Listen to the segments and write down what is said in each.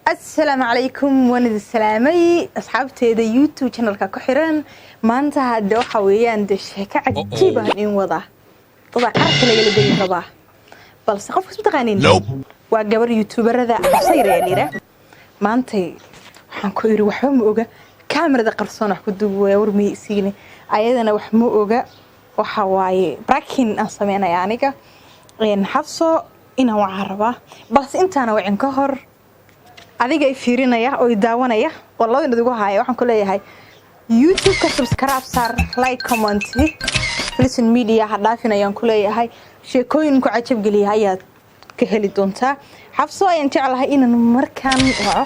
Asalaamu calaykum, waan idin salaamay asxaabteeda YouTube channelka ku xiran. Maanta hadde waxa weeyaan de sheeko cajiib ah in wadaa dadaa carabka lagala gelin rabaa, balse qofkas ma taqaanin. Waa gabar youtuberada Xabsayr ayaa layidhaa. Maantay waxaan ku iri waxba ma oga, kaamirada qarsoon wax ku duubaya, war miyay isiine, ayadana wax ma oga. Waxa waaye prank aan sameynaya aniga Xafso inaan wacaa rabaa, balse intaana wacin ka hor, adiga i fiirinaya oo i daawanaya oo labada indhood igu haya, waxaan ku leeyahay YouTube-ka subscribe saar, like, comment, Listen Media ha dhaafin ayaan ku leeyahay. Sheekooyin ku cajab geliya ayaad ka heli doontaa. Xafso ayaan jeclahay inaan markaan waco.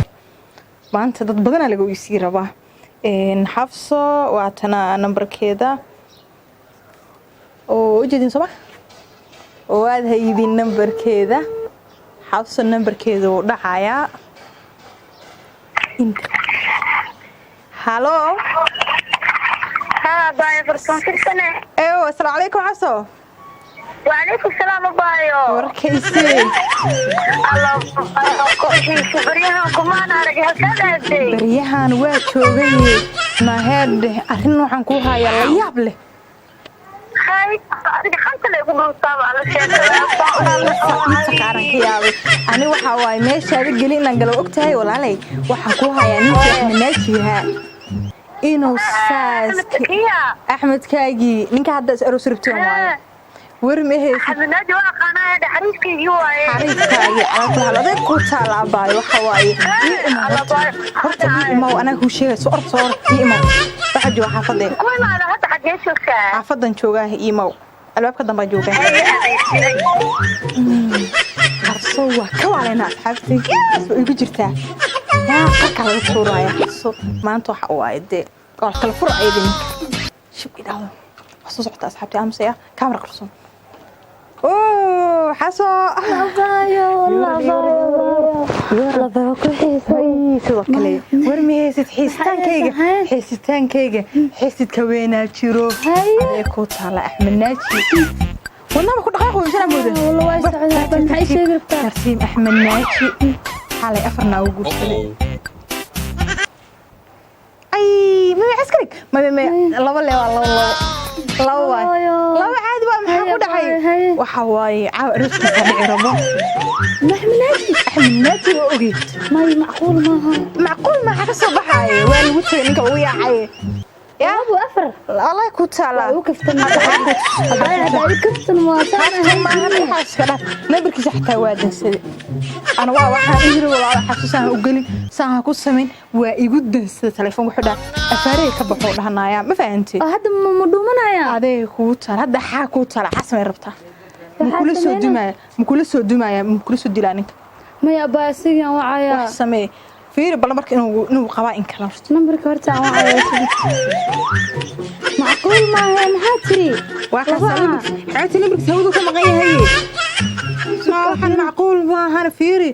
Maanta dad badanaa laga weysii rabaa. Xafso waatana nambarkeeda oo ujeedin sooma, waad haydin nambarkeeda. Xafso nambarkeeda wuu dhacayaa. Halo. Haa baayo, farsoon firsane. Ewo, asalaamu calaykum, Xafso. Wacalaykum salaam, abaayo. Warkaysee? Baryahan kumaan arag, halkaad aaday? Baryahan waa joogaye, maheedhe, arrin waxaan kuu hayaa la yaab leh. Hay, adiga xanta la igu dhuntaaba ala. Inta qaaran ka yaabay ani waxaa waaye meeshaada geli inaan galo og tahay. Walaalay, waxaan kuu hayaa ninkii Axmed Naajihaa inuu saas Kiya? Axmedkaagii, ninka hadda is aroos rabteen waaye, war ma haysid? Axmed Naaji waa aqaanaa, xariiskaygii waaye. Xariifkaagii calaamad adeeg ku taala, abaayo. Waxa waaye ii imaw horta, ii imaw, anaa kuu sheegay. Soo ord, soo ord, ii imaw. Waxaa jooga xaafadeen. Ku imaada hadda, xaggee joogtaa? Xaafadan joogaa, ii imaw, albaabka dambaa joogaa. Xafso waa ka waalaynaa asxaabtay, gaas waa igu jirtaa, yaa qarka laga tuuraya. Xafso maanta waxa waaye dee waa kala fura ayada, ninka shib idhaahdo. Waa soo socota asxaabtay, aamusaya, kaamara qarsoon. Oh, Xaso. Sidoo kale war ma haysid? Xiisitaankayga, xiisitaankayga, xiisidka weynaa jiro adee ku taala. Axmed Naaji wadnaba ku dhaqaaq weysanaa mooda. Tartiib. Axmed Naaji xalay afar naa ugu guursaday. Ay, mame askarig, mame mame, laba le waa labo, labo, labo waay, labo caadi waa. Maxaa ku dhacay? Waxa waaye caawa arooskiisa dhici rabo. Axmed Naaji waa ogeyd. May, macquul maaha. Macquul maxaa ka soo baxaaye? Waa lagu tagay, ninka ugu yaacay. Labo afar. Allah ku taala. Waa u kaftan. Hadda ay kaftan waa Waxaas nambarkiisa xataa waa dansaday. Ana waa waxaan iri, walaala, xasuusaha u gelin, saan ha ku samayn. Waa igu dansaday telefoon, wuxuu dhaha afaarey ka baxo dhahanaya, ma fahantay? Hadda ma dhuumanaya. Adee kugu taala hadda, xaa kuu taala, xaa samay rabtaa? Makula soo dumaya, makula soo dumaya, makula soo dilaa ninka? Maya abaa, asigaan wacaya. Wax samee, fiiri bal marka inuu qabaa in kala horto. Nambarka horta aan wacaya. Macquul maaha, maxaa tiri? Waa kaas xaati, nambarkiisa hawadu ka maqan yahay. Ma waxaan macquul maahana, fiiri.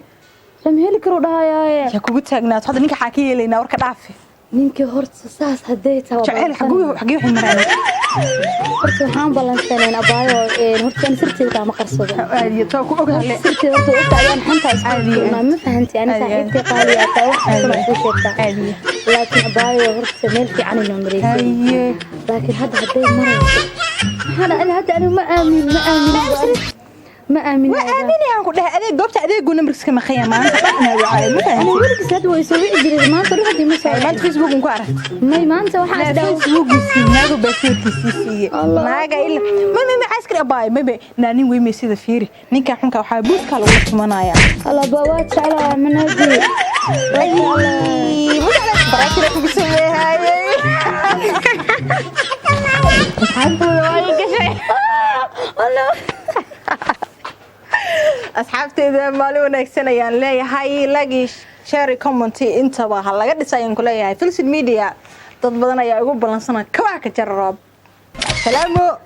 Lama heli karo dhahayaaye. Yaa kugu taagnaato hadda, ninka xaa ka yeelaynaa? Warka dhaafi. Ninkii horta saas hadday tahay. Jaceyl xaguu, xagee waxay maraan? Horta waxaan ballansaneen abaayo, horta aan sirteeda kaama qarsado. Aadiyo taa ku ogaale. Sirteeda horta ogta, ayaan xantaa isku kulmaa, ma fahanti? Ani saaxiibtay qaaliya taa, wax kastana kuu sheegtaa, laakiin abaayo horta meel fiican inoo mareysay. Laakiin hadda hadday marayso, maxaa dhacay hadda? Anigu ma aamin, ma aamin, ma aamin. Waa aaminayaan ku dhahay, adeeg goobta adeegu nambarkiisa ka maqan yahay maanta dhan inaa wacaayo, ma fahanti? Weligiis hadda way soo wici jiray, maanta dhan haddii ma soo. Maanta Facebook ku aragtay? May, maanta waxaan isdhaw Facebookiisii naago baasweerkiisii siiye, naaga ila may may caskari abaay, may may naanin weymay sida. Fiiri ninka xunka, waxaa buudka lagu tumanaya. Alaba, waa jeclaa Manaaji. Ay, ma jeclaa baraakina kugu sameeyay? Maxaa waa gashay? Asxaabteeda, maalin wanaagsan ayaan leeyahay. Like, share, comment intaba ha laga dhisa ayaan ku leeyahay. Filson Media dad badan ayaa ugu ballansana kabaha ka jara roob. Salaamo.